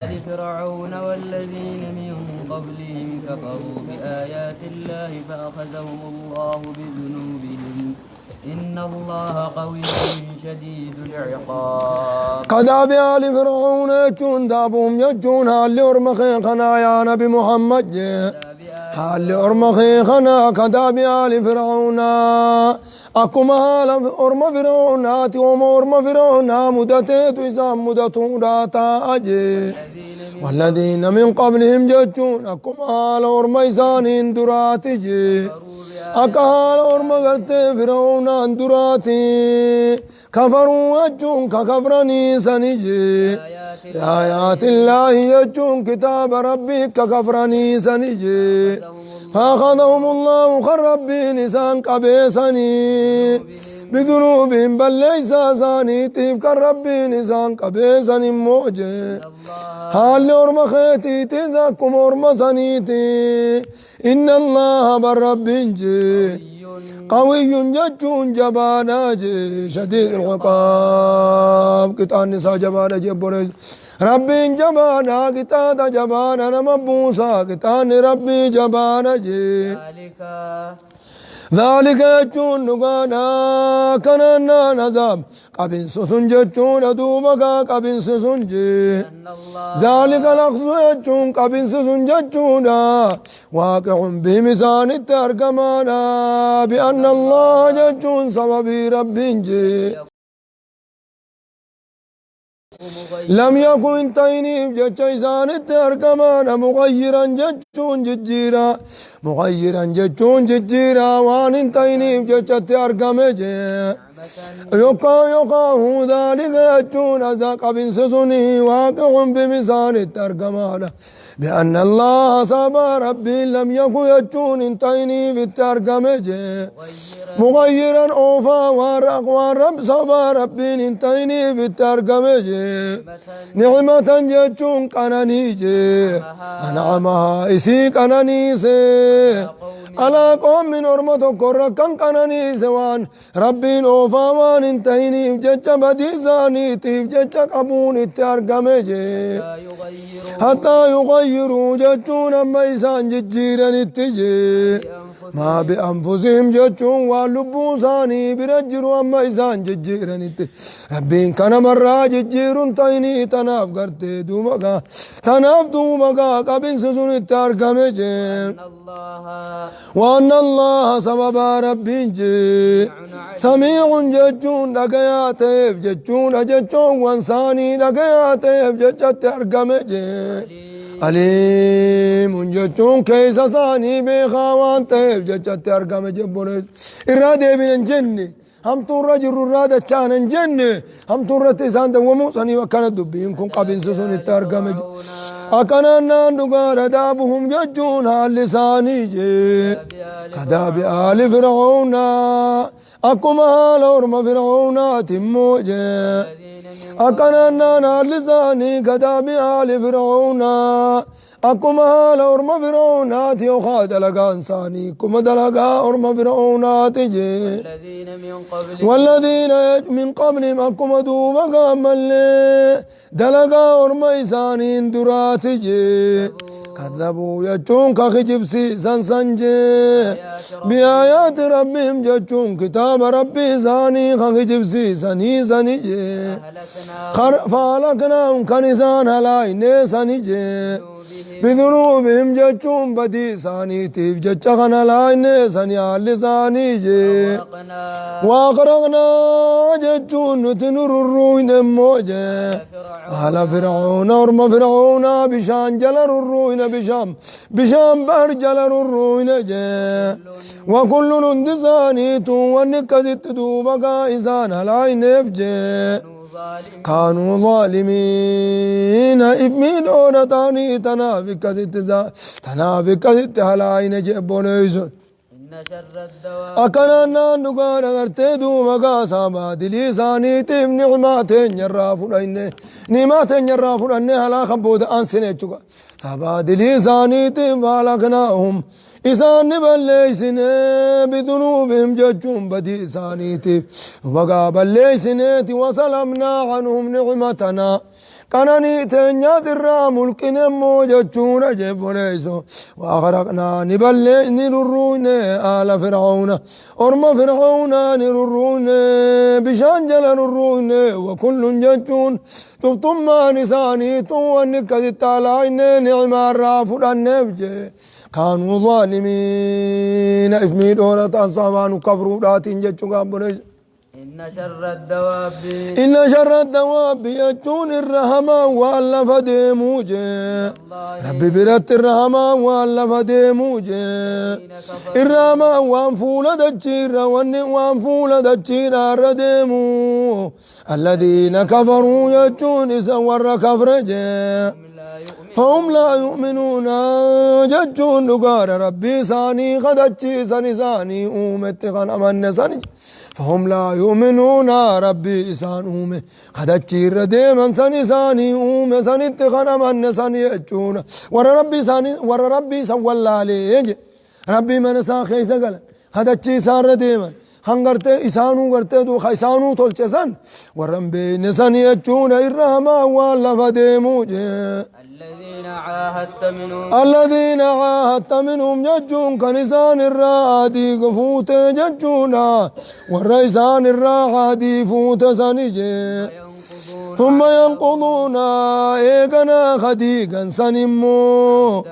فرعون والذين من قبلهم كفروا بآيات الله فأخذهم الله بذنوبهم إن الله قوي شديد العقاب. كداب آل فرعون jechuun daabuum jechuun haalli orma kee kanaa yaa nabi Muhammad jee haalli orma kee kanaa كدأب آل فرعون akkuma haala orma fir'aunaati oma orma fir'aunaa mudateetu isaan mudatuudha taa'a jee. والذين من قبلهم jechuun akkuma haala orma isaaniin duraati jee akka haala orma gartee fir'aunaan duraati. كفروا jechuun ka kafranii sani jee آيات الله jechuun kitaaba rabbii ka kafranii sani jee. فأخذهم الله kan rabbiin isaan qabeesanii بذنوبهم balleeysaa isaaniitiif kan rabbiin isaan qabeessan immoo jee haalli orma keetiitis akkuma orma saniiti. إن الله bar rabbiin jee قوي jechuun jabaadha jee شديد العقاب qixaanni isaa jabaadha jee boreessu rabbiin jabaadha qixaaxa jabaadha nama buusaa qixaanni rabbii jabaadha jee. ذلك ذلك jechuun dhugaadha kanannaan azaab qabinsi sun jechuudha duuba gaa qabinsi sun jee. أن الله ذلك الأخذ jechuun qabinsi sun jechuudha واقع بهم isaanitti argamaadha بأن الله jechuun sababii rabbiin jee لم يك hin ta'iniif jecha isaanitti argamaadha مغيرا jechuun jijjiira مغيرا jechuun jijjiira waan hin ta'iniif jechatti argame jee yookaan ذلك jechuun aza qabinsi suni واقع بهم isaanitti argamaadha بأن الله sababa rabbii لم يك jechuun hin ta'iniif itti argame jee مغيرا oofaa waan rab sababa rabbiin hin ta'iniif itti argame jee نعمة jechuun qananii jee أنعمها isii qananiise على قوم orma tokkorra kan qananiise waan rabbiin oofaa waan hin ta'iniif jecha badii isaaniitiif jecha qabuun itti argame jee. لا يغيروا حتى يغيروا jechuun amma isaan jijjiiranitti jee ما بأنفسهم jechuun waan lubbuu isaanii bira jiru amma isaan jijjiiranitti rabbiin kanamarraa jijjiirun ta'inii tanaaf gartee duuba gaa tanaaf duuba gaa qabinsi sun itti argame jee. أن الله وأن الله sababa rabbiin jee سميع jechuun dhagayaa ta'eef jechuudha jechuun wan saanii dhagayaa ta'eef jechatti argame jee عليم jechuun keessa isaanii beekaa waan ta'eef jechatti argame jebbolees irraa deebin hin jenne hamtuurra jirru irraa dachaan hin jenne hamtuurratti isaan dawwamuu saniif akkana dubbiin kun qabinsi sun itti argame akkanaan naan dhugaadha دأبهم jechuun haalli isaanii jee كدأب آل فرعون akkuma haala orma fir'aunaati immoo jee akkanaan naan haalli isaanii كدأب آل فرعون akkuma haala orma fir'aunaati yookaa dalagaan isaanii akkuma dalagaa orma fir'aunaati jee. الذين من قبلهم والذين من قبلهم akkuma duuba gaammallee dalagaa orma isaaniin duraati jee كذبوا jechuun ka kijibsiisan san jee بآيات ربهم jechuun kitaaba rabbii isaanii ka kijibsiisanii sani jee. أهلكنا فأهلكناهم kan isaan halaayne sani jee بذنوبهم jechuun badii isaaniitiif jecha kan halaayne sani haalli isaanii jee. أغرقنا وأغرقنا jechuun nuti nururruuyne immoo jee آل فرعون orma fir'auna bishaan jala rurruuyne bishaan bahar jala rurruuyne jee وكل hundi isaaniitu wanni akkasitti duuba gaa isaan halaayneef jee ظالمين كانوا ظالمين if miidhoodha ta'anii tanaaf akkasitti tanaaf akkasitti halaayne jee boneeysun. إن شر الدواب Akkanaan naan dhugaadha gartee duuba gaasaa baadilii isaaniitiif ni'maa teenyarraa fudhanne ni'maa teenyarraa fudhanne halaakan booda aansine jechuudha. Sabaadilii isaaniitiif فأهلكناهم isaan ni balleeysine بذنوبهم jechuun badii isaaniitiif bagaa balleeysineeti وسلبنا عنهم نعمتنا Qananii teenyaas irraa mulqine immoo jechuudha jebboleeyso. Wa-aghraqnaa ni ballee ni rurruuyne aala fir'awna orma fir'awnaa ni rurruuyne bishaan jala rurruuyne wa kullun jechuun cuftummaan isaaniitu wanni akkasitti alaayne ni'maa irraa fudhanneef jee kaanuu zaalimiina if miidhoora ta'an sabaanu kafruudhaatiin jechuu gaabboleeyso. Inna sharra dawaabbi. Inna sharra dawaabbi jechuun irra hamaan waan lafa deemuu jee. Rabbi biratti irra hamaan waan lafa deemuu jee. Irra hamaan waan fuula dachiirra wanni waan fuula dachiidha irra deemuu. Alladiina kafaruu jechuun isa warra kafre jee. Fahum laa yu'minuuna jechuun dhugaadha Rabbii isaanii kadachiisan isaanii uumetti kan amanne sani. Fahum laa yu'minuuna Rabbii isaan uume kadachii irra deeman san isaanii uume sanitti kan amanne san jechuudha. Warra Rabbii isaanii warra Rabbii isan wallaalee jedhe. Rabbii mana isaa keessa galan kadachii isaa irra deeman kan gartee isaanuu gartee duuka isaanuu tolche san warra hin beekne san jechuudha irra hamaa waan lafa deemuu jee. الذين عاهدت منهم. الذين عاهدت منهم jechuun kan isaan irraa aadii fuute jechuudha warra isaan irraa aadii fuute sani jee. ينقضون. ثم ينقضون eeganaa kadiigan san immoo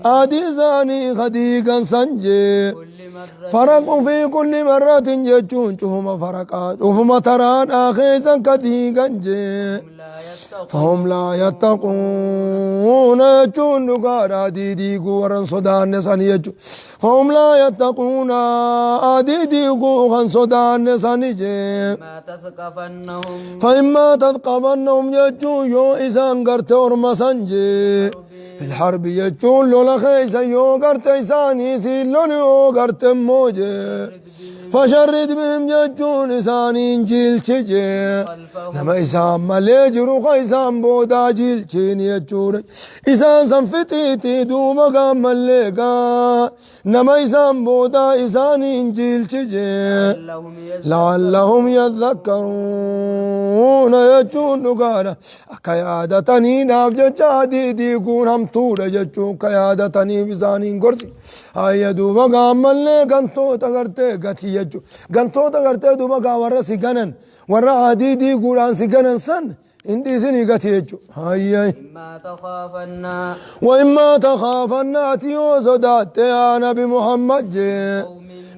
aadii isaanii kadiigan san jee. كل مرة. فرق في كل مرة jechuun cufuma faraqaa cufuma taraadhaa keessan kadiigan jee. لا يتقون. فهم لا يتقون jechuun dhugaadha adii diiguu warran sodaanne sani jechuun فهم لا يتقون adii diiguu kan sodaanne sani jee. ما تثقفنهم. فإما تثقفنهم jechuun yoo isaan garte orma san jee في الحرب jechuun lola keessa yoo garte isaanii siin lolu yoo garte immoo jee فشرد بهم jechuun isaaniin jiilchi jee nama isaan malee jiru ka isaan boodaa jiilchiin jechuudha isaan san fixiitii duuba gaammallee gaa nama isaan boodaa isaaniin jiilchi jee. لهم. لعلهم يذكرون jechuun dhugaadha akka yaadataniidhaaf jecha adii diiguun hamtuudha jechuun akka yaadataniif isaaniin gorsi hayya duuba gaammallee gantoota gartee gatii jechuu gantoota gartee duuba gaa warra si ganan warra adii diiguudhaan si ganan san hin dhiisinii gati jechuu hayya. إما تخافن. وإما تخافن ati yoo sodaatte yaa nabi Muhammad jee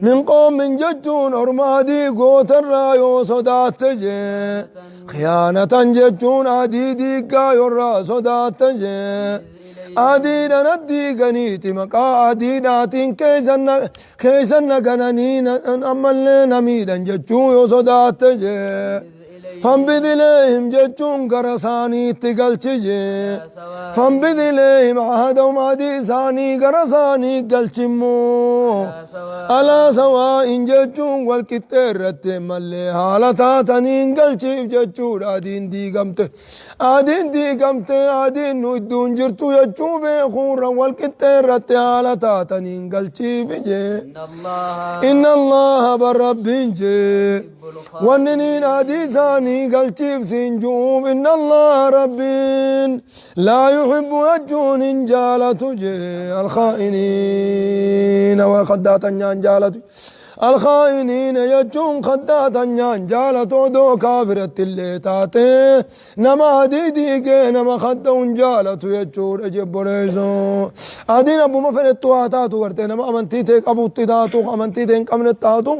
من قوم jechuun orma adii gootarraa yoo sodaatte jee خيانة jechuun adii diiggaa yorraa sodaatte jee adiidhan addiiganiiti maqaa adiidhaatiin keessan nagananii ammallee namiidhan jechuu yoo sodaatte jee فانبذ إليهم jechuun gara isaaniitti galchi jee. فانبذ إليهم عهدهم adii isaanii gara isaanii galchimmoo على سواء jechuun wal qixxee irratti mallee haala taataniin galchiif jechuudha adiin diigamte adiin diigamte adiin nu idduun jirtu jechuu beekuurra wal qixxee irratti haala taataniin galchiif jee. إن الله إن الله bar rabbiin jee wanni niin adii isaanii galchiif siin ju'uuf إن الله rabbiin لا يحب jechuun hin jaalatu jee الخائنين وخداتanyaan jaalatu الخائنين jechuun khaddaatanyaan jaalatu odoo kaafiratti illee taate nama adii diigee nama khadda'uun jaalatu jechuudha jebboleeyso adiin abbuma fedhettu haa taatu gartee nama amantii ta'e qabutti taatu amantii ta'e hin qabne taatu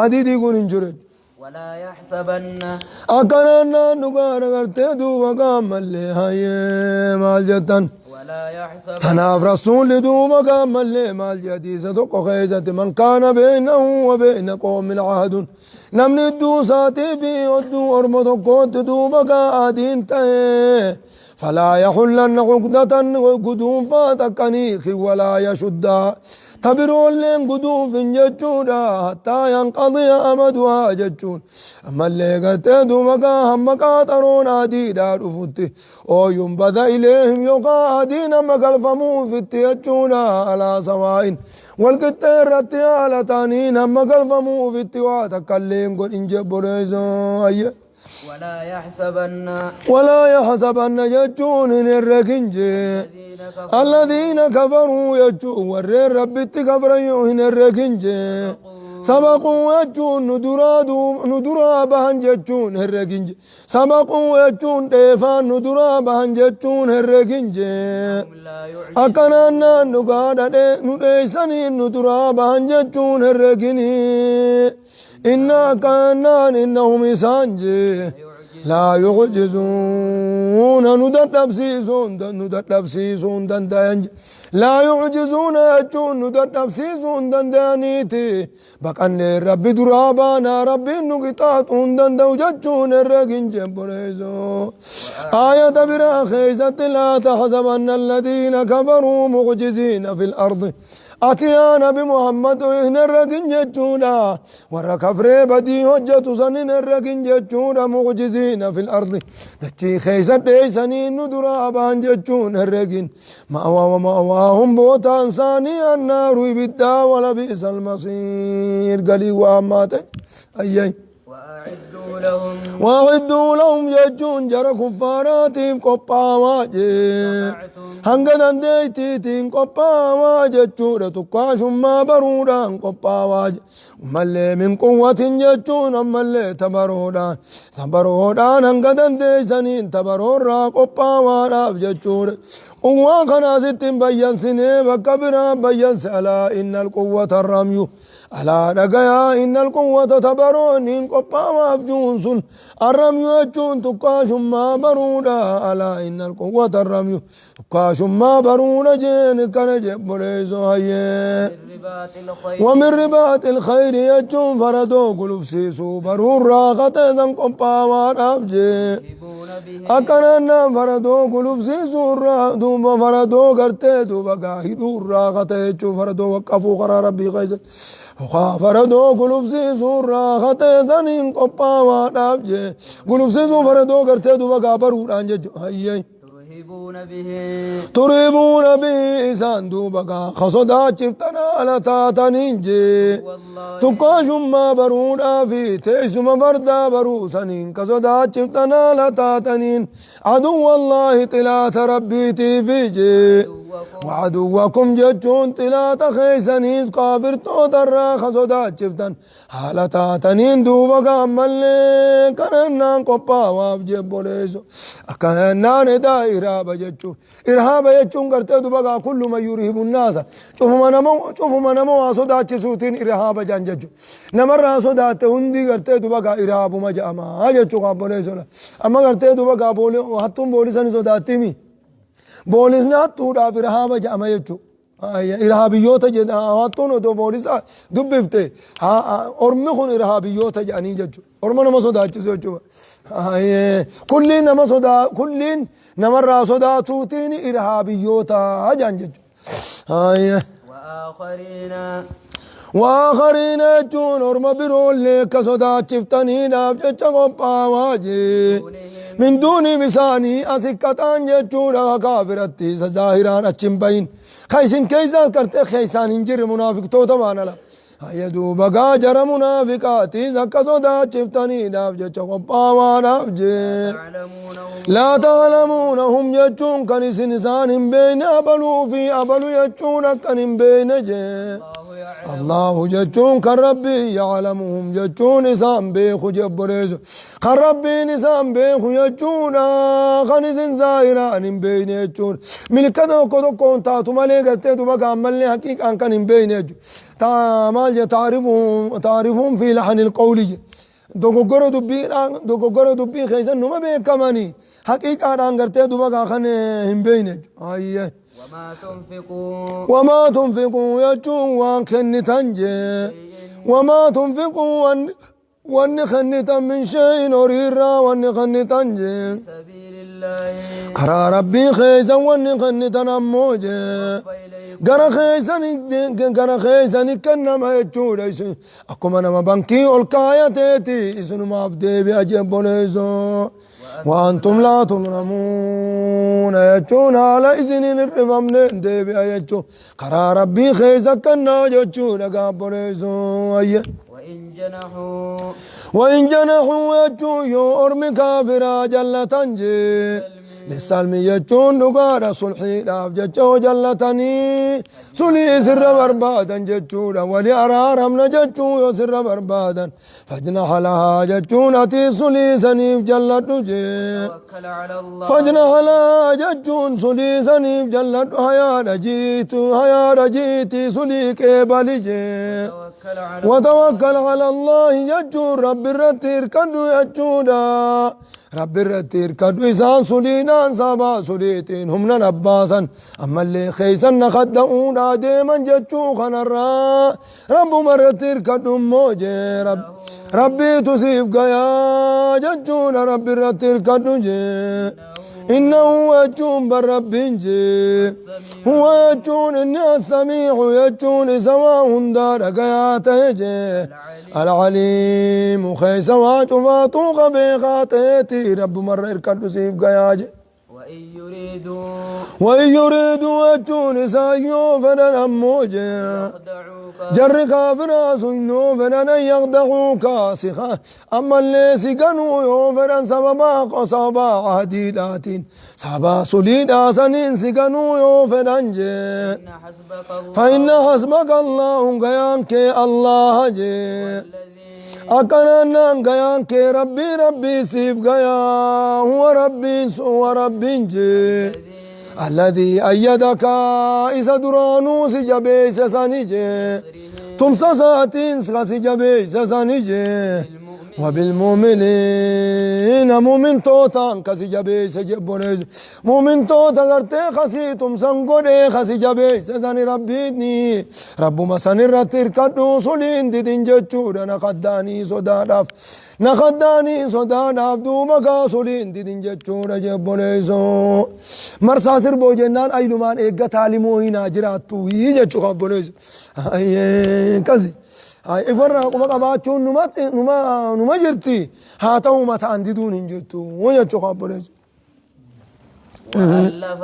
adii diiguun hin jiru. ولا يحسبن. Akkanaan naan dhugaadha gartee duuba gaammallee hayyee maal jettan. ولا يحسبن. Tanaaf rasuulli duuba gaammallee maal jedhe hadiisa tokko keessatti من كان بينه وبين قوم عهد namni idduu isaatii fi odduu orma tokkootti duuba gaa adiin ta'e فلا يحلن عقدة guduunfaa takkaniiki ولا يشدها tabiroolleen guduunfin jechuudha حتى ينقضي أمدها jechuun ammallee gartee duuba gaa hamma qaaxaroon adiidhaa dhufutti أو ينبذ إليهم yookaa adiin amma galfamuufitti jechuudha على سواء walqixxee irratti haala ta'aniin hamma galfamuufitti waa takkalleen godhin jebboleeyso ayye. ولا يحسبن ولا يحسبن jechuun hin herregin jee. الذين كفروا الذين كفروا jechuun warreen Rabbitti kafran yoo hin herregin jee. Sabaquu jechuun nu duraa bahan jechuun herregin jee. Sabaquu jechuun dheefaan nu duraa bahan jechuun herregin jee. هم لا يعجزون Akkanaan naan dhugaa dhadhee nu dheeysanii nu duraa bahan jechuun herreginii. Inna akkanaan innahum isaan jee. Laa yucjizuuna nu dadhabsiisuu hin dandayan je. Laa yucjizuuna jechuun nu dadhabsiisuu hin dandayaniiti. Baqannee Rabbi duraa baanaa Rabbiin nu qixaaxuu hin danda'u jechuun herregin jebboreessoo. Aayata biraa keeysatti laa taxsabanna alladhiina kafaruu mucjiziina fil ardi. Ati yaa Nabi Muhammad hin herregin jechuudha. Warra kafree badii hojjetu san hin herregin jechuudha. Mucjiziina fil ardi. Dachii keessa dheeysanii nu duraa bahan jechuun herregin. Ma'awaa wa ma'awaahum bootaan isaanii annaaru ibiddaa wala bi'sa almasiir. Galii waa hammaate. Ayyay. وأعدوا لهم وأعدوا لهم jechuun jara kuffaaraatiif qophaawaa jee. Hanga dandeettiitiin qophaawaa jechuudha. Tukkaashummaa baruudhaan qophaawaa je. Ammallee min quwwatin jechuun ammallee tabaroodhaan. Tabaroodhaan hanga dandeessaniin tabaroorraa qophaawaadhaaf jechuudha. Quwwaa kana asitti hin bayyansinee bakka biraa bayyanse alaa innal quwwata ramyu. Alaa dhagayaa innal quwwata tabaroon hin qophaawaaf juun sun arramyu jechuun tukkaashummaa baruudha. Alaa innal quwwata arramyu tukkaashummaa baruudha jeen kana jebboleessoo hayyee. من رباط الخيل ومن رباط الخير jechuun faradoo gulufsiisuu baruurraa qaxeesan qophaawaadhaaf jee. يرهبون به Akkanaan faradoo gulufsiisuurraa duuba faradoo gartee duuba gaa hidhuurraa qate jechuu faradoo waqqafuu karaa Rabbii keessatti. Faradoo gulufsiisuurraa qaxeesaniin qophaawaadhaaf jee. Gulufsiisuu faradoo gartee duuba gaa baruudhaan jechuu hayyee. ترهبون به Turibuuna bihi isaan duuba gaa ka sodaachiftan haala taataniin jee. والله Tukkaashummaa baruudhaa fi teessuma fardaa baruu saniin ka sodaachiftan haala taataniin aduwwallaahi xilaata rabbiitiifi jee. وعدوكم jechuun xilaata keeysaniis kaafirtoota irraa ka sodaachiftan haala taataniin duuba gaammallee kanannaan qophaawaaf jebboleessu akkanannaan edaa irhaaba jechuun irhaaba jechuun gartee duuba gaa kullu man yurhibu nnaasa cufuma nama waa sodaachisuutiin irhaaba jedhan jechuun namarraa sodaatte hundi gartee duuba gaa irhaabuma jedhama jechuu kaabboleessuudha amma gartee duuba gaa hattuun boolisa ni sodaattimi. Boolisni hattuudhaaf irhaaba jedhama jechuudha. Irhaabiyyoota jedha hattuun otoo boolisa dubbifte ormi kun irhaabiyyoota jedhanii jechuudha. Orma nama sodaachisu jechuudha. Kulliin nama sodaa kulliin namarraa sodaatuutiin irhaabiyyoota jedhan jechuudha. وآخرين وآخرين jechuun orma biroollee akka sodaachiftaniidhaaf jecha qophaawaa jee. من دون bisaanii asiqqaxaan jechuudha kaafiratti isa zaahiraan achi hin bahin. Ka isin keeysaas gartee keeysaan hin jirre munaafiqtoota waan ala. Hayya duuba gaa jara munaafiqaatiis akka sodaachiftaniidhaaf jecha qophaawaadhaaf jee. تعلمونهم لا تعلمونهم jechuun kan isin isaan hin beeyne abaluu fi abalu jechuun akkan hin beeyne jee. الله يعلم الله jechuun kan Rabbii يعلمهم jechuun isaan beeku jebboleessu kan Rabbiin isaan beeku jechuudha kan isin zaahiraan hin beeyne jechuudha milka tokko tokkoon taatu malee gartee duba gaammallee haqiiqaan kan hin beeyne jechuudha maal je تعرفهم في لحن القول je dogoggora dubbiidhaan dogoggora dubbii keessan numa beekamanii haqiiqaadhaan gartee duba gaa kan hin beeyne jechuudha. Ayyee. وما تنفقوا وما تنفقوا jechuun waan kennitan jee وما تنفقوا wanni kennitan من شيء horiirraa wanni kennitan jee في سبيل الله karaa Rabbii keeysan wanni kennitan ammoo jee فإليكم gara keeysani kennama jechuudha. Isin akkuma nama bankii ol kaayateeti isinumaaf deebi'a jebboleessoo. وأنتم لا تظلمون jechuun haala isiniin hir'ifamneen deebi'a jechuun karaa rabbii keessa kannaa jechuudha gaabboleessuu ayye. وإن جنحوا وإن جنحوا jechuun yoo ormi kaafiraa jallatan jee للسلم jechuun dhugaadha sulxiidhaaf jecha yoo jallatanii sulii sirra barbaadan jechuudha wali araaramna jechuu yoo sirra barbaadan فاجنح لها jechuun ati sulii saniif jalladhu jee توكل على الله فاجنح لها jechuun sulii saniif jalladhu hayaadha jiitu hayaadha jiiti sulii qeebali jee توكل على وتوكل على الله jechuun rabbi irratti hirkadhu jechuudha rabbi irratti hirkadhu isaan suliidhaan sabaa suliitiin humna nabbaasan ammallee keeysan na kadda'uudhaa deeman jechuu kanarraa rabbuma irratti hirkadhu immoo jee rabbiitu siif gayaa jechuudha rabbi irratti hirkadhu jee إنه jechuun bar rabbiin jee هو jechuun inni السميع jechuun isa waa hundaa dhagayaa ta'e jee العليم keessa waa cufaatuu qabeekaa ta'eeti rabbumarra hirkadhu siif gayaa jee وإن يريدوا وإن يريدوا jechuun isaan yoo fedhan ammoo jee يخدعوك jarri kaafiraa sun yoo fedhan أن يخدعوك ammallee si ganuu yoo fedhan sababaa sababaa ahdiidhaatiin sababaa suliidhaa saniin si ganuu yoo fedhan jee إن حسبك الله فإن حسبك الله gayaan kee الله jee الذي akkanannaan gayaan kee rabbii rabbii siif gayaa هو rabbiin هو rabbiin jee الذي أيدك isa duraanuu si jabeeyse sani jee tumsa isaatiin si jabeeyse sani jee وبالمؤمنين mu'mintootaan kasi jabeeyse jebbonees mu'mintoota gartee kasii tumsan godhee kasi jabeeyse sani rabbiini rabbuma sanirratti hirkadhu suliin didin jechuudha na kaddaanii sodaadhaaf na kaddaanii sodaadhaaf duuba gaa suliin didin jechuudha jebboneeso marsaa sirboo jennaan aylumaan eeggataa limoo hinaa jiraattu jechuu kabboneeso kasi ifarraa quba qabaachuun numa jirti haa ta'u mataan diduun hin jirtu jechuu kabboneeso وألف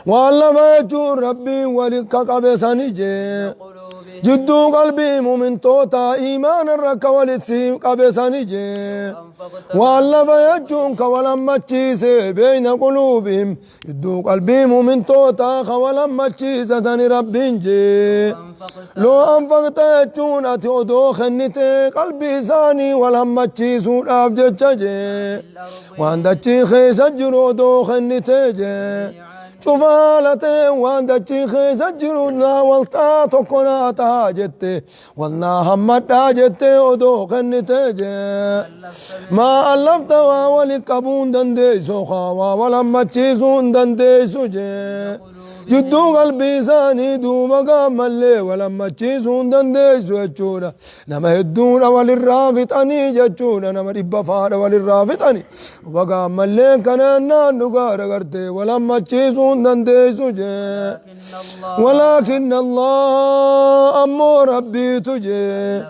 وألف jechuun rabbiin wali ka qabe sani jee قلوبهم jidduu qalbii mu'mintoota iimaana irra ka walitti qabe sani jee أنفقت وألف jechuun ka wal hammachiise بين قلوبهم jidduu qalbii mu'mintoota ka wal hammachiise sani rabbiin jee أنفقت لو أنفقت jechuun ati odoo kennite qalbii isaanii wal hammachiisuudhaaf jecha jee waan dachii keessa jiru odoo kennite jee cufaalatee waan dachii keessa jiru naa waltaa tokko naa tahaa jette walnaa hammadhaa jette odoo kennite jee ما ألفت waa wali qabuu hin dandeessu waa wal hammachiisuu hin dandeessu jee jidduu qalbii isaanii duuba gaammallee wal hammachiisuu hin dandeessu jechuudha nama hedduudha walirraa fixanii jechuudha nama dhibba faadha walirraa fixanii duuba gaammallee kanaan dhugaadha gartee wal hammachiisuu hin dandeessu jee لكن الله ولكن الله ammoo rabbiitu jee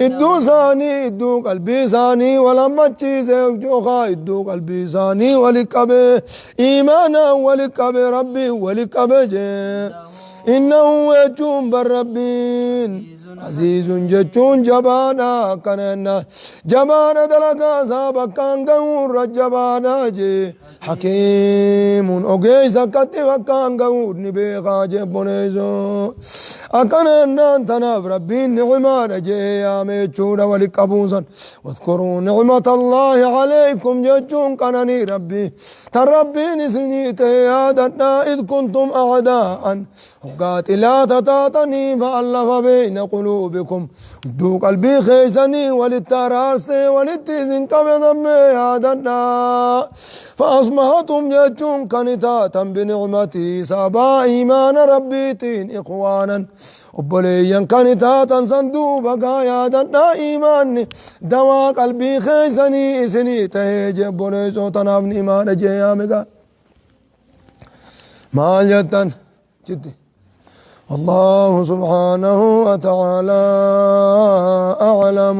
idduu isaanii idduu qalbii isaanii wal hammachiise yookaan idduu qalbii isaanii wali qabe iimaanaan wali qabe rabbiin wali qabe jee إنه jechuun bar rabbiin عزيز jechuun jabaadha akkanenna jabaadha dalagaa isaa bakkaan gahuurra jabaadha jee حكيم ogeessa akkatti bakkaan gahuur ni beekaa jee boneeso akkanennaan tanaaf rabbiin ni'imaadha jee yaame jechuudha wali qabuusan واذكروا نعمة الله عليكم jechuun qananii rabbii tan rabbiin isinii ta'e yaadadhaa إذ كنتم أعداء hoggaa xilaata taatanii فألف بين قلوبكم idduu qalbii keeysanii walitti araarsee walitti isin qabe dammee yaadadhaa فأصبحتم jechuun kan taatan بنعمته sabaa iimaana rabbiitiin إخوانا obboleeyyan kan taatan san duuba gaa yaadadhaa iimaanni dawaa qalbii keeysanii isinii tahee jee obboleessoo tanaaf ni'imaadha jee yaame gaa maal jettan jitti الله سبحانه وتعالى أعلم.